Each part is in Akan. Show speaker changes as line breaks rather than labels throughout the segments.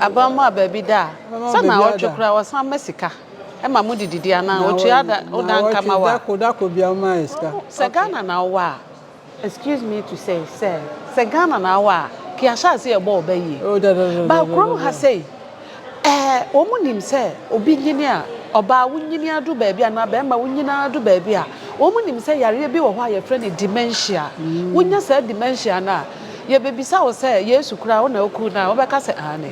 Aban mu a baabi da a, sɛ naawɔtwe koraa wɔsan ma sika ma mode didi anaa wɔtua da wo dan ka ma wo a. Sɛ Ghana na wowɔ a, excuse me to say sɛ, sɛ Ghana na wowɔ a, ke ahyɛ ase yɛbɔ wo ba yie. But kurom ha sei, Ɛɛ, wɔnim sɛ obi nyini a, ɔbaa wonyini adu baabi anaa barima wonyini adu baabi a, wɔnim sɛ yareɛ bi wɔ hɔ a yɛfrɛ no dementia. Wonya saa dementia no a, yɛbɛbisa wo sɛ Yesu koraa wo na wokuu no a, wobɛka sɛ aane.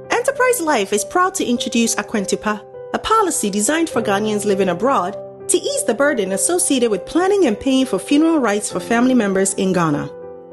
Enterprise Life is proud to introduce Akwantupa, a policy designed for Ghanaians living abroad to ease the burden associated with planning and paying for funeral rites for family members in Ghana.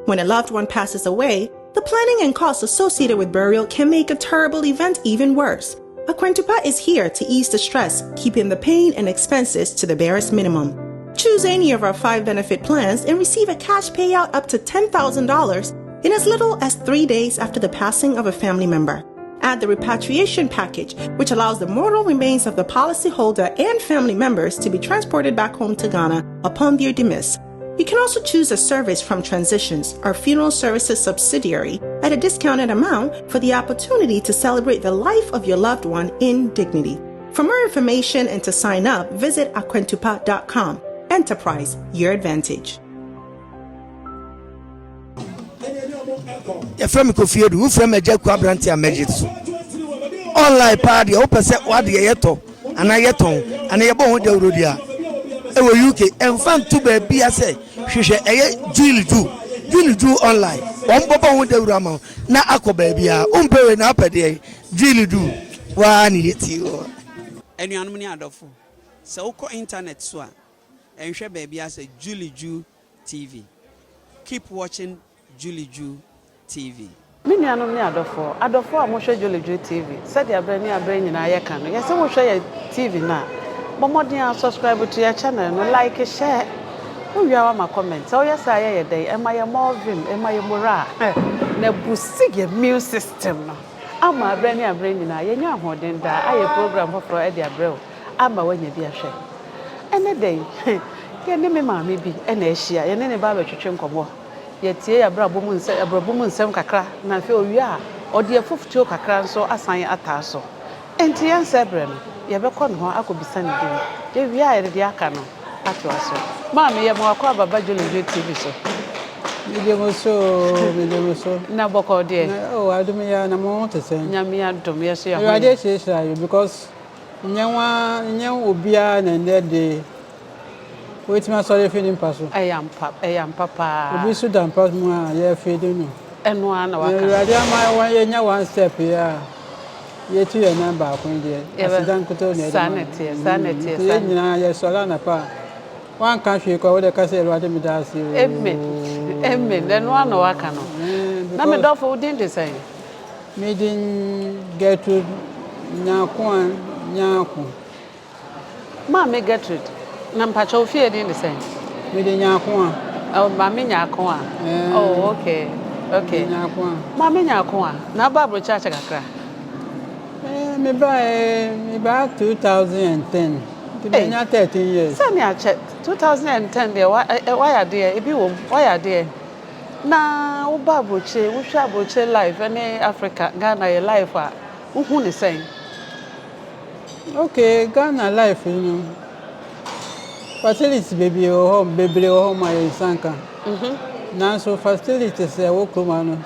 When a loved one passes away, the planning and costs associated with burial can make a terrible event even worse. Akwantupa is here to ease the stress, keeping the pain and expenses to the barest minimum. Choose any of our five benefit plans and receive a cash payout up to $10,000 in as little as three days after the passing of a family member. Add the repatriation package, which allows the mortal remains of the policyholder and family members to be transported back home to Ghana upon their demise. You can also choose a service from Transitions, our funeral services subsidiary, at a discounted amount for the opportunity to celebrate the life of your loved one in dignity. For more information and to sign up, visit akwantupa.com. Enterprise, your advantage.
Yɛfrɛ me Kofi Adu, wofrɛ me Agya Ku aberante a mɛgye so. Online paa deɛ wopɛ sɛ wadeɛ yɛtɔ anaa yɛtɔn anaa yɛbɔ ho dawuro deɛ a ɛwɔ UK ɛmfa nto baabia sɛ hwehwɛ ɛyɛ Julie Ju Julie Ju online wɔn bɔbɔ ho dawuro ama wo na akɔ baabia wompɛ wei na wopɛ deɛ Julie Ju waa ne yɛtie wɔ.
Anuanom ne adɔfo, sɛ wokɔ intanɛt so a, nhwɛ baabiara sɛ Julie Ju TV. Keep watching Julie Ju TV.
Me nuanom ne adɔfoɔ, adɔfoɔ a mohwɛ Julie Ju TV, sɛdeɛ aberɛ ne aberɛ nyinaa yɛka no, yɛse wohwɛ yɛ TV no a, bɔ mmɔden ara subscribe to yɛ channel no, like, share, wowie a woama comment, sɛ woyɛ saa a yɛyɛ dɛn? Ɛma yɛ more vim, ɛma yɛ morale, na ɛbusi yɛ immune system no ama aberɛ ne aberɛ nyinaa yɛnya ahoɔden daa ayɛ program foforɔ de abrɛ wo ama woanya bi ahwɛ. Ɛnnɛ da yi, yɛne me maame bi na ahyia, yɛne no reba abɛtwetwe nkɔmmɔ. Yɛatie yɛn abrabɔ mu nsɛm, abrabɔ mu nsɛm kakra, na afei owie a, ɔde afotuo kakra nso asan ataa so. Enti yɛnsɛe berɛ no, yɛbɛkɔ ne hɔ akɔbisa ne din. Yɛwie a, yɛde deɛ aka no atoa so. Maame, yɛma wo akwaaba ba Dwolodwo TV so.
Megye mo so oo, megye mo so.
Na bɔkɔɔ deɛ?
Na oh, adom yi ara, na mo ho te sɛn?
Nyame adom, yɛ so yɛ ho yɛ.
Awurade ahyirahyira you because nyɛ wo ara, nyɛ obiara na ɛnnɛ de watumi asɔre afi ne mpa so.
Ɛyɛ ampa, ɛyɛ ampa paa.
Obi nso da mpa mu a yɛrefeedi no.
Ɛno ara na waka.
Na Awurade ama yɛanya one step yi a yɛtu yɛn nan baako yi deɛ, aseda nkutoo na yɛde ma no.
Saa na ɛteɛ, saa na ɛteɛ.
Nti yɛn nyinaa yɛsɔre anɔpa a, woanka hwee koraa, wode ka sɛ Awurade meda ase oo.
Amen, amen, ɛno ara na waka no. Na me dɔfo, wo din de sɛn?
Me din Gertrude Nyakoa Nyarko.
Maame Gertrude, na mpakyɛ wo fie din de sɛn?
Me de Nyakoa.
Oh, Maame Nyakoa.
Eh,
oh, okay, okay.
Nyakoa.
Maame Nyakoa, na aba aburokyire akyɛ kakra?
Eh, me ba eh, me ba 2010. Nti me nya 13 years.
Sɛ ne akyɛ, 2010 deɛ wa eh, wayɛ adeɛ, ebi wom, wayɛ adeɛ. Na woba aburokyire, wohwɛ aburokyire life ne Africa, Ghana yɛ life a, wohu ne sɛn?
Okay, Ghana life yi no, facilities bebree wɔ hɔ, bebree wɔ hɔ ma yɛn nsa nka. Nanso facilities a ɛwɔ kurom ha no,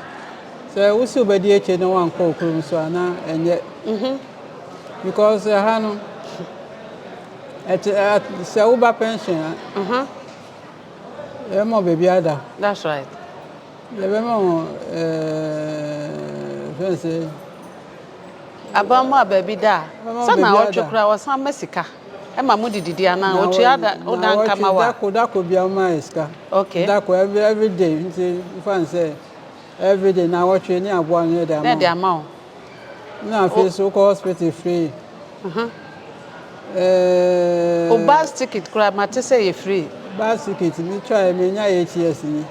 sɛ wosi wobɛdi akyire na woankɔ wo kurom so a na ɛnyɛ. Because ɛha no, ɛte sɛ woba pension a, yɛbɛma wo baabi ada.
That's right.
Yɛbɛma wo ɛɛ fɛn sɛ.
Aban mu a baabi da a, sɛ naawɔtwe koraa wɔsan ma sika ma mo de didi anaa wɔtua da wo dan ka ma wo a?
Dako dako bia wɔma yɛ sika.
Okay.
Dako every every day nti nfa n sɛ every day naawɔtwe ne aboa no yɛde ama wo.
Na yɛde ama wo.
Na afei so wokɔ hospital free.
Wo bus ticket koraa mate sɛ ɛyɛ free.
Bus ticket me twaeɛ menya 8 years ni.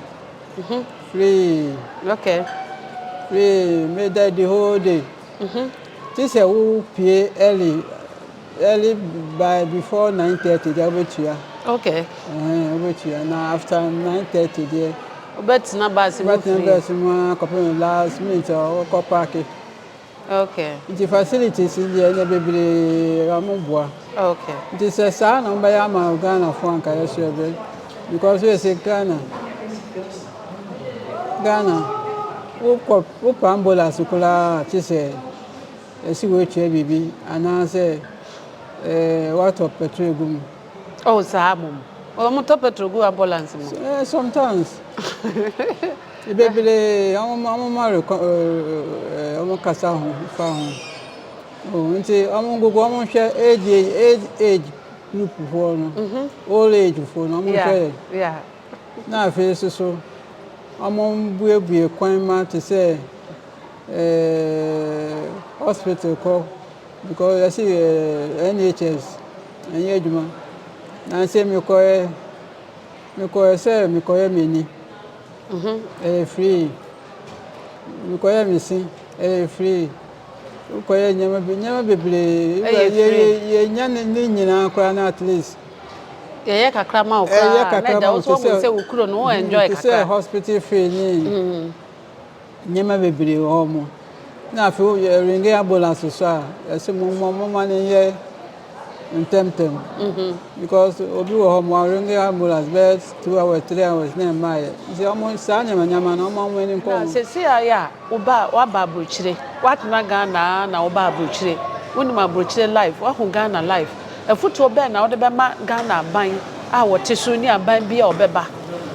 Free.
Okay.
Free meda the whole day. Te sɛ wo pie early early by before 9:30 deɛ wobɛtua.
Okay.
Ɛhɛn wobɛtua na after 9:30 deɛ.
Wobɛtena bus mu free.
Wobɛtena bus mu ara kɔpem last minute a wɔkɔ paake.
Okay.
Nti facilities no deɛ ɛnɛ bebree ɔmo boa.
Okay.
Nti sɛ saa na ɔmo bɛyɛ ama Ghana fo anka yɛ so yɛbɛ because yɛ sɛ Ghana Ghana wokɔ wopɛ ambulance koraa kye sɛ ɛsi woatua biribi anaasɛ ɛɛ woatɔ petrol gu mu.
Oh saa mom. Ɔmo tɔ petrol gu ambulance mu.
Eh, sometimes. Bebree ɔmo ɔmo ma rekɔ ɛɛ ɔmo kasa ho fa ho. Oh nti ɔmo gugu ɔmo hwɛ age age age group foɔ no. Old age foɔ no ɔmo hwɛ.
Yeah.
Na afei nso so ɔmo buebue kwan ma te sɛ ɛɛ hospital kɔ because yɛsi ɛɛ NHS ɛnyɛ adwuma. Nansi mekɔɛ mekɔɛ sɛ mekɔyɛ m'ani. Ɛyɛ free. Mekɔyɛ me se ɛyɛ free. Wokɔyɛ nneɛma bi nneɛma bebree.
Ɛyɛ free.
Yɛnya ne ne nyinaa koraa na at least.
Yɛyɛ kakra ma wo
Ɛyɛ
koraa na
kakra
ɛda
ma
wo
wo
so
te
wahu
sɛ
sɛ wo kuro no wo enjoy
te sɛ
kakra.
hospital fee ne nneɛma bebree wɔ hɔ mo. Na afei woyɛ ringe ambulance so a yɛsɛ mo mo moma no nyɛ ntɛmntɛm. Because obi wɔ hɔ mo ringe ambulance bɛyɛ 2 hours 3 hours na ɛmmaayɛ. Nti ɔmo saa nneɛma nneɛma no ɔmo ɔmo ani nkɔ
Na
ho.
sɛsi ayɛ a woba woaba aburokyire woatena Ghana na woba aburokyire wonim aburokyire life woahu Ghana life afotuo bɛn na wode bɛma Ghana aban a wɔte so ne aban bi a ɔbɛba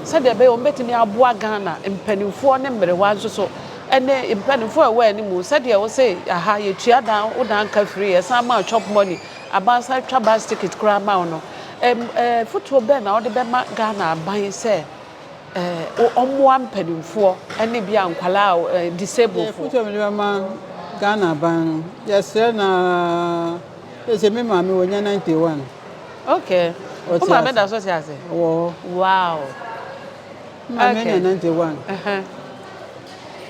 sɛdeɛ ɛbɛyɛ wɔn bɛtumi aboa Ghana mpanimfoɔ ne mmerewa nso so ɛne mpanimfoɔ a ɛwɔ anim sɛdeɛ wose aha yɛtua dan wo dan ka firi yɛsan ma wo chop money aban san twa bus ticket koraa ma wo no ɛm ɛɛ fotuo bɛn na wode bɛma Ghana aban sɛ ɛɛ ɔmmoa mpanimfoɔ ɛne bi a nkwalaa a ɛɛ disabled foɔ.
Fotuo a mede bɛma Ghana aban no yɛsrɛ na ɛsɛ me maame wɔnya 91.
Okay.
Ɔte
Wo maame
ase.
da so te ase?
Ɔwɔ hɔ.
Wow.
Me maame
Okay.
anya 91.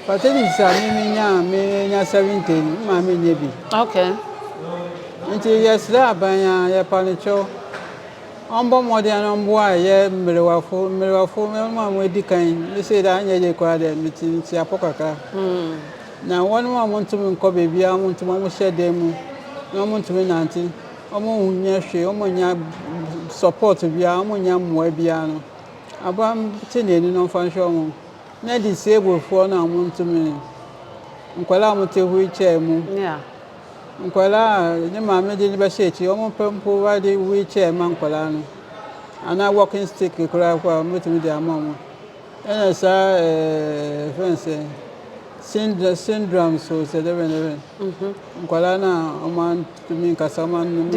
Facilities a me menya a menya 70 no, me maame nyɛ bi. Nti yɛsrɛ aban a yɛpa no kyɛw. Ɔmbɔ mmɔden na ɔmboa yɛ mmerewafo mmerewafo wɔn a wɔadi kan me sei da anyɛ yie koraa deɛ mete nte apɔ kakra. Na wɔn a wɔntumi nkɔ baabiara wɔntumi wɔhyɛ dan mu na wɔntumi nante wɔn nyɛ hwee wɔn nya support biara wɔn nya mmoa biara no aban te n'ani na ɔmfa nhwɛ wɔn. Na disabled foɔ no a wɔntumi nkwadaa a wɔte wheelchair mu nkwadaa a ne maame de ne bɛhyɛ akyi wɔn pɛ mpo wɔde wheelchair ma nkwadaa no anaa walking stick koraa kɔ a wɔbɛtumi de ama wɔn ɛna saa ɛɛ fɛn sɛ syndrome syndrome so sɛ dɛbɛn dɛbɛn nkwadaa no a wɔn antumi nkasa wɔn anum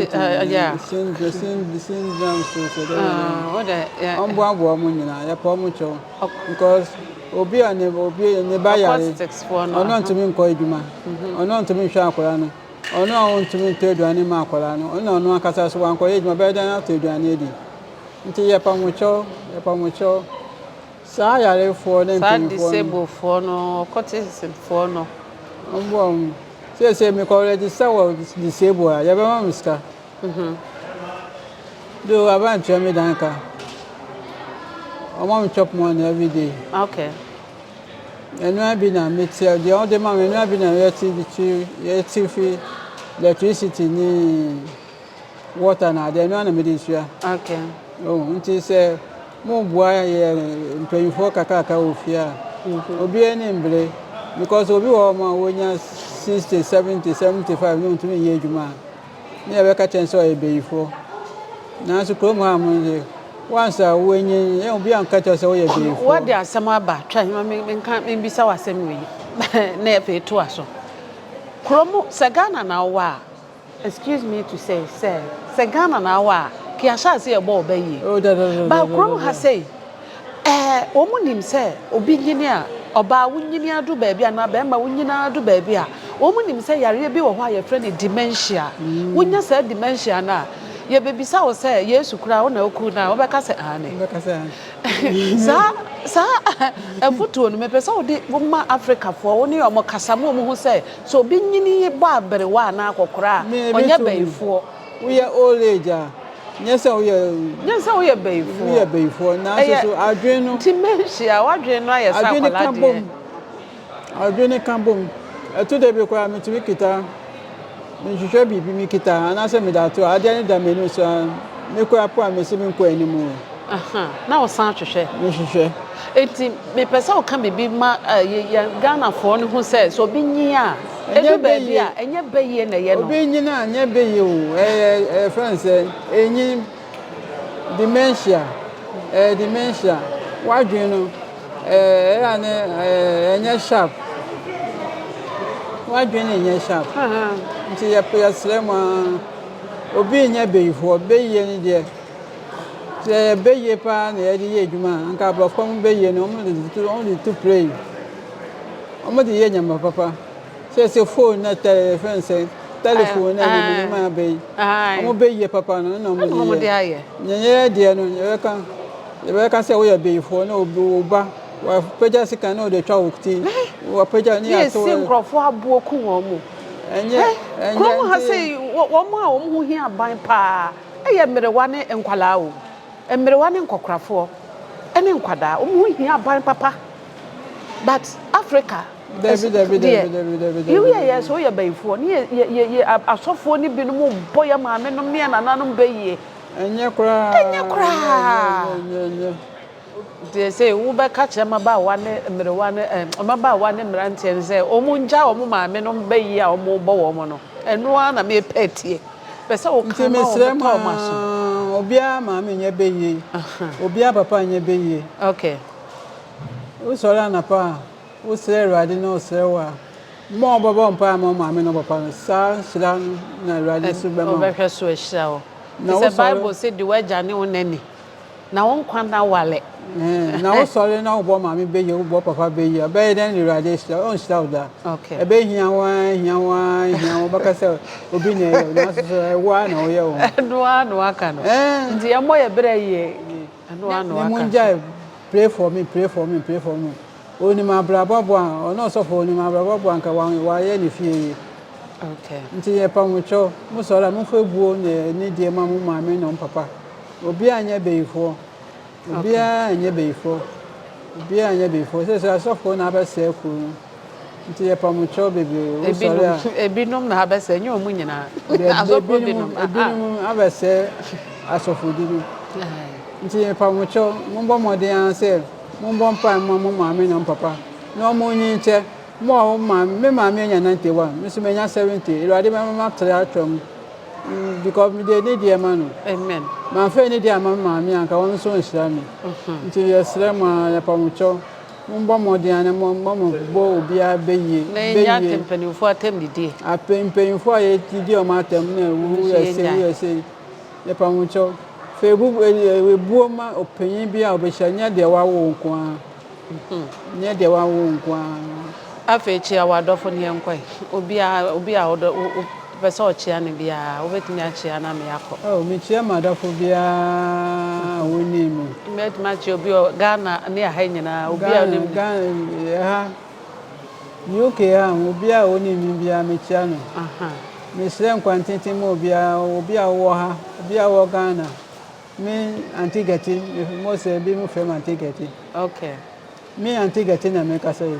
syndrome syndrome so sɛ dɛbɛn dɛbɛn wɔn boaboa wɔn nyinaa yɛpɛ wɔn kyɛw because obi a ne obi ne ba yare ɔno ntumi nkɔ adwuma ɔno ntumi nhwɛ akwadaa no ɔno a ɔntumi ntɔ aduane ma akwadaa no ɔno ɔno ankasa so wankɔyɛ adwuma bɛyɛ dan atɔ aduane adi nti yɛpa mo kyɛw yɛpa mo kyɛw saa yarefoɔ ne
saa
mpanyinfoɔ no
disablefoɔ no autismfoɔ no
ɔmboa wɔn seesei mekɔ register wɔ disable a yɛbɛma me sika do aban tua me dan ka ɔma me chop money every day ɛnua bi na mete deɛ ɔde ma me ɛnua bi na yɛte ti yɛte fi electricity ne water na adeɛ ɛnua na mede sua oh nti sɛ mo boa yɛ mpanyinfoɔ kakraka wɔ fie a obi ani mbere because obi wɔ hɔ ma wonya 60 70 75 ne ntumi nyɛ adwuma a ne yɛbɛka kyɛn sɛ ɔyɛ bɛyifoɔ nanso kurom ha mo de once a wonyi yɛn obi anka kyerɛ sɛ woyɛ bɛyifoɔ
Wɔde asɛm aba twa ma menka membisa wɔ asɛm wei na yɛfei toa so kurom sɛ Ghana na wowɔ a excuse me to say sɛ Ghana na wowɔ a ke ahyɛ ase yɛbɔ ɔbɛ yie
Oh, da, da, da,
ba
da, da,
kurom
da.
ha sei ɛɛ wɔn mu nim sɛ obi nyini a ɔbaa wonyini adu baabi anaa bɛrima wonyini adu baabi a wɔn mu nim sɛ yareɛ bi wɔ hɔ a yɛfrɛ no dementia wonya saa dementia no a Yɛbɛbisa wo sɛ Yesu koraa wo na wokuu no a, wobɛka sɛ aane.
Mɛka sɛ aane.
Saa saa afotuo no mepɛ sɛ wode woma Afrikafoɔ, wo ne wɔn kasa ma wɔn hu sɛ sɛ obi nyini bɔ aberewa anaa akɔkora a,
Me ebi
ɔnyɛ
to me.
bayifoɔ.
Woyɛ old age a, nyɛ sɛ woyɛ.
Nyɛ sɛ woyɛ bayifoɔ.
Woyɛ bayifoɔ nanso
Ɛyɛ
so adwene no.
dementia, w'adwene no ayɛ sɛ
Adwene no
akwadaa
ka
deɛ.
bom. Adwene no ka bom. Ɛto da bi koraa metumi kita, mehwehwɛ biribi mekita anaasɛ mede ato hɔ, adeɛ no da m'anim so a, me koraa po a mese menkɔ anim o.
Aha, na wosan hwehwɛ.
Mehwehwɛ.
Enti mepɛ sɛ woka biribi ma yɛn Ghanafoɔ no hu sɛ, sɛ obi nyin a,
Ɛnyɛ
ɛdu baabi
bɛyie.
a, ɛnyɛ bɛyie na ɛyɛ no.
Obi nyin a, ɛnyɛ bɛyie o. Ɛyɛ, yɛfrɛ no sɛ, ɛnyin. Dementia, ɛyɛ dementia. W'adwene no, ɛyɛ a ne ɛnyɛ sharp. W'adwene no nyɛ sharp. Nti yɛsrɛ mo ara, obi nyɛ bayifoɔ, bayie no deɛ, sɛ ɛyɛ bayie paa na yɛde yɛ adwuma a, anka aborɔfo mo bayie no, wɔde to plane. Wɔde yɛ nneɛma papa. Sɛsɛ phone na tɛ yɛfrɛ no sɛ telephone na nneɛma nneɛma aba yi. Wɔn bɛyie papa no na wɔn de yɛ. Nea yɛyɛ deɛ no yɛbɛka yɛbɛka sɛ woyɛ bɛyifoɔ na obi wo ba wapagya sika na ɔde atwa wo ti wapagya ne
yɛato. Yɛsi nkurɔfoɔ aboɔ ku wɔn mo.
Ɛnyɛ ɛnyɛ
kurom ha sei wɔn a wɔn ho hia aban paa ɛyɛ mmerewa ne nkwadaa o mmerewa ne nkɔkorafoɔ ɛne nkwadaa wɔn ho hia aban papa but Africa.
Dabi dabi dabi dabi dabi dabi.
Yɛ yɛ sɛ woyɛ bayifoɔ ne yɛ yɛ yɛ asɔfoɔ ne binom bɔ yɛ maame nom ne yɛ nananom bayie.
Ɛnyɛ koraa.
Ɛnyɛ koraa.
Ɛnyɛ ɛnyɛ ɛnyɛ.
Nti sɛ wobɛka kyerɛ mmabaawa ne mmerewa ne eh, mmabaawa ne mmeranteɛ no sɛ wɔn ngya wɔn maame nom bayie a wɔn bɔ wɔn no, ɛno ara na mepɛ atie. Pɛ sɛ woka
Nti
ma
mesrɛ
wɔn
mo
tɔ wɔn aso.
aa, obiara maame nyɛ bayie, obiara papa nyɛ bayie.
Okay.
Wosɔre anapa a, Wosrɛ Awurade na ɔsrɛ wo a, mmɔ a wobɛbɔ mpae ama wo maame ne wo papa no, saa nhyira no na Awurade nso bɛma wo.
Ɔbɛhwɛ so ahyira wo.
Na
Te sɛ
wosɔre.
Bible se, Di w'agya ne wo na ni, na wo nkwa nna ware.
Ɛɛ, na wosɔre na wobɔ maame bɛ yie, wobɔ papa bɛ yie a, ɛbɛyɛ dɛn na Awurade ahyira wo? Ɔnhyira wo da.
Okay.
Ɛbɛhia wo ara, ahia wo ara, ahia wo, wobɛka sɛ obi na ɛyɛ wo, nanso so ɛwo ara na woyɛ wo ho.
Ɛno ara na waka no.
Ɛɛ.
Nti yɛmmɔ yɛn bra yie. Ɛno ara na
Ne
waka.
mongyae pray for me, pray for me, pray for me. Onim abrabɔ bɔ a, ɔno ɔsɔfo onim abrabɔ bɔ a nka wayɛ ne fie yie.
Okay.
Nti yɛpa mo kyɛw, mo sɔre a momfa ebuo ne anidie ma mo maame ne mo papa. Obiara nyɛ bayifoɔ. Obiara nyɛ bayifoɔ. Obiara nyɛ bayifoɔ. Sɛsɛ asɔfoɔ na abɛsɛe kuro no. Nti yɛpa mo kyɛw bebree. Wo sɔre a.
Ebinom na abɛsɛe, nyɛ wɔn nyinaa. Asɔfoɔ binom.
Ebinom abɛsɛe asɔfodi no. Nti yɛpa mo kyɛw, mombɔ mmɔden ara sɛ Mombɔ mpae mma mo maame na mo papa na wɔn nyin nkyɛ. Mo a wo maame, me maame anya 91, me nso manya 70. Awurade bɛma matra atwa mu. Mm, because mede anidie ma no.
Amen.
Mamfa anidie amma me maame a, anka wɔn nso nhyira me. Nti yɛsrɛ mo ara, yɛpa mo kyɛw. Mombɔ mmɔden ara na mo mo bɔ obiara bɛyie.
Na yɛnya ate mpanimfoɔ atɛm didie.
Apɛ mpanyimfoɔ a yɛdidi wɔn atɛm na woyɛ sei, woyɛ sei. Yɛpa mo kyɛw. Fa ebu ebuo ma ɔpanyin bi a ɔbɛhyia, nyɛ deɛ wawo wo nko ara. Nyɛ deɛ wawo wo nko ara.
Afei kyia w'adɔfo ne yɛnkɔ ɛ. Obiara, obi a wodɔ, wopɛ sɛ ɔkyia no biara, wobɛtumi akyia no ama yɛakɔ.
Oh, mekyia m'adɔfo biara a wɔnim me.
Mɛtumi akyia obi wɔ Ghana ne aha nyinaa, obi a wonim no.
Ghana, Ghana, ɛha. UK ha, obiara a onim me biara mekyia no. Mesrɛ nkwa ntenten ma obiara, obi a wowɔ ha, obi a wowɔ Ghana. Me Auntie Gertie, most ebinom frɛ me Auntie Gertie.
Okay.
Me Auntie Gertie na mekasa yi.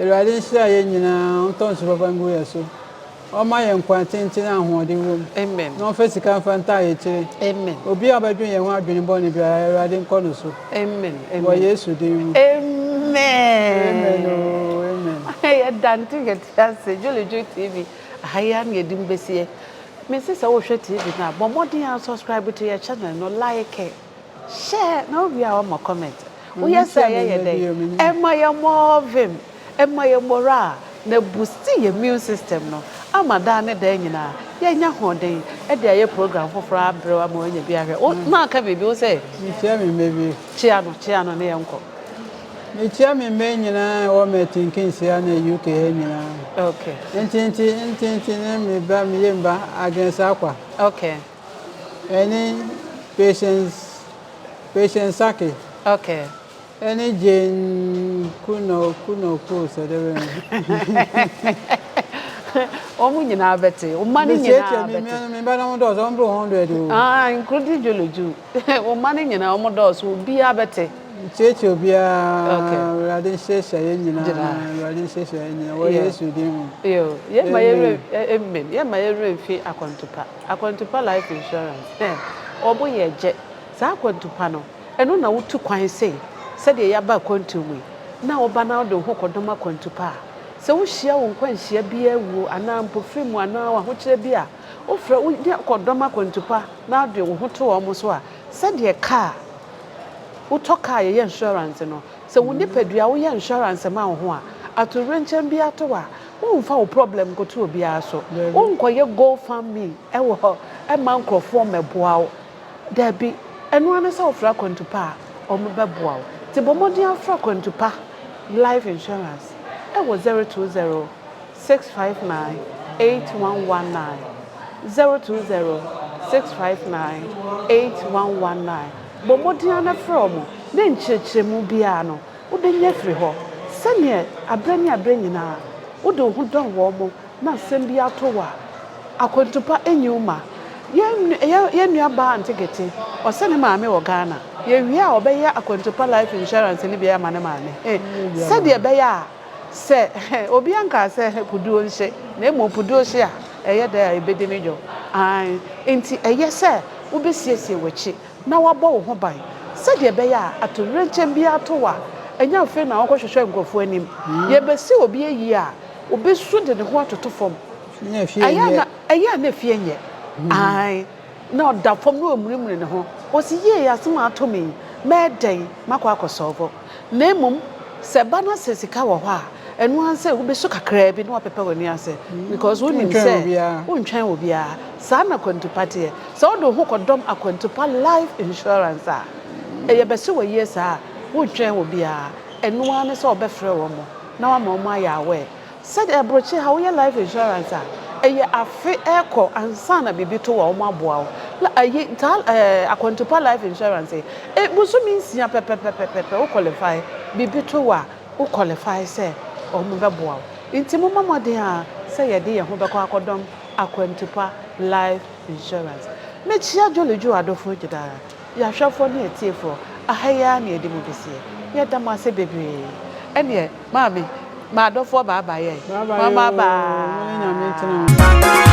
Awurade nhyira yɛn nyinaa, ɔntɔ nsu papa ngu yɛn so. Ɔmma yɛn nkwa tenten a ahoɔden wom.
Amen.
Na ɔmfa sika mfa ntaa yɛn akyire.
Amen.
Obi a ɔbɛdwen yɛn ho adwene bɔne biara, Awurade nkɔ no so.
Amen. Amen.
Wɔ Yesu din mu.
Amen.
Amen oo, amen.
Yɛda nte yɛte ase Jolly Joy TV aha yi ara na yɛde mu bɛsie. Mese sɛ wohwɛ TV no a, bɔ mmɔden ara subscribe to yɛn channel no, like. Share na wo wie a wama comment. Wo yɛ saa yɛ yɛ dɛn? Ɛma yɛ more vim, ɛma yɛ morale na boosti yɛ immune system no ama daa ne daa nyinaa yɛ nya ahoɔden de ayɛ program foforɔ abrɛ wo ama wanya bi ahwɛ. Wo na aka biribi wo sɛ?
Mekyia me mma bi.
Kyia no, kyia no ne yɛn kɔ.
Mekyia me mma nyinaa ɛwɔ Milton Keynes ha ne UK ha nyinaa.
Okay.
Ntinti, ntinti ne me ba, me yam ba, Agnes Akwa.
Okay.
Ɛne Patience Patience Sake.
Okay.
Ɛne Jane Kuno Kuno Ko sɛ dɛ bɛn.
Wɔn nyinaa bɛte. Wo mma no nyinaa bɛte.
Me mma no wɔn dɔɔso wɔn boro 100 o.
Ah, including Joloju. Wo mma no nyinaa wɔn dɔɔso obiara bɛte.
Nkyerɛkyerɛ obiara. Okay. Awurade nhyirahyira yɛn nyinaa. Awurade nhyirahyira yɛn nyinaa wɔ Yesu din mu.
Yo, yɛn ma yɛn werɛ amen. Yɛn ma yɛn werɛ mfi akwantupa. Akwantupa life insurance. Wɔn yɛ gyɛ. Saa akwantupa no, ɛno na wotu kwan sei sɛdeɛ yɛaba akwantuo mu yi, na woba na wode wo ho kɔdɔm akwantupa a, sɛ wohyia wo nkwanhyia biara wuo anaa mpofirimu anaa ahokyerɛ bi a, wofrɛ wo de kɔdɔm akwantupa na wode wo ho to wɔn so a, sɛdeɛ kaa wotɔ kaa yɛyɛ insurance no, sɛ wo nipadua woyɛ insurance ma wo ho a, atowerɛnkyɛm bi ato wo a, womfa wo problem nkɔto obiara so. Wonkɔyɛ go fund me wɔ hɔ mma nkurɔfoɔ mmɛboa wo. Dabi, ɛno ara ne sɛ wofrɛ akwantu pa a, wɔbɛboa wo. Nti bɔ mmɔden ara frɛ Akwantu Pa Life Insurance wɔ 020 659 8119, 020 659 8119. Bɔ mmɔden ara na frɛ wɔn, na nkyerɛkyerɛmu biara no, wobɛnya afiri hɔ. Sɛdeɛ aberɛ ne aberɛ nyinaa wode wo ho dɔn wɔn na asɛm bi ato wo a, akwantu pa nyi wo ma. Yɛn yɛn nua baa Aunty Gete, ɔsɛ ne maame wɔ Ghana. Yɛwie a ɔbɛyɛ akwantu pa life insurance no bi ama ne maame. Sɛdeɛ ɛbɛyɛ a sɛ obiara nkaa sɛ puduo nhye, na mmom puduo hye a, ɛyɛ dɛ a ɛbɛdi ne dwo. Aane, enti ɛyɛ sɛ wobɛsiesie w'akyi na woabɔ wo ho ban sɛdeɛ ɛbɛyɛ a atoyerɛnkyɛm biara to wo a, ɛnyɛ afei na woakɔhwehwɛ nkurɔfoɔ anim. Yɛbɛsi obi ayie a, Obi so de ne ho atoto fam. Ɛyɛ a na ɛyɛ a na efie nyɛ. Ae, na ɔda fam na ɔremunimuni ne ho. Ɔsi yie asɛm a ato me yi, mɛyɛ dɛn makɔ akɔsɔlvo? Na mmom sɛ ɛba na sɛ sika wɔ hɔ a, ɛno ara sɛ wobɛsu kakraa bi na woapepa w'ani ase because wonim sɛ wontwɛn obiara. Saa na akwantu pa teɛ. Sɛ wode wo ho kɔdɔm akwantu pa life insurance a, ɛyɛ bɛsi wɔ yie saa a, wontwɛn obiara. Ɛno ara ne sɛ wobɛfrɛ wɔn. na wama wɔn ayɛ aware. Sɛdeɛ abrokye ha woyɛ life insurance a, ɛyɛ afe ɛkɔ ansa na biribi to wo a wɔn aboa wo. La ayi saa ɛɛ akwantupa life insurance yi, e bosome nsia pɛpɛpɛpɛpɛ wo qualify, biribi to wo a wo qualify sɛ wɔn bɛboa wo. Nti momma mmɔden a sɛ yɛde yɛn ho bɛkɔ akɔdɔm akwantupa life insurance. Mekyia Jolly Joe adɔfoɔ nyinaa. Yɛahwɛfoɔ ne atiefoɔ, aha yi ara na yɛde mo bɛsie. Yɛda mo ase bebree. Ɛneɛ, maame, m'adɔfoɔ bye bye ɛ.
Bye bye
Mama
oo, mo ne Nyame ntena.
bye.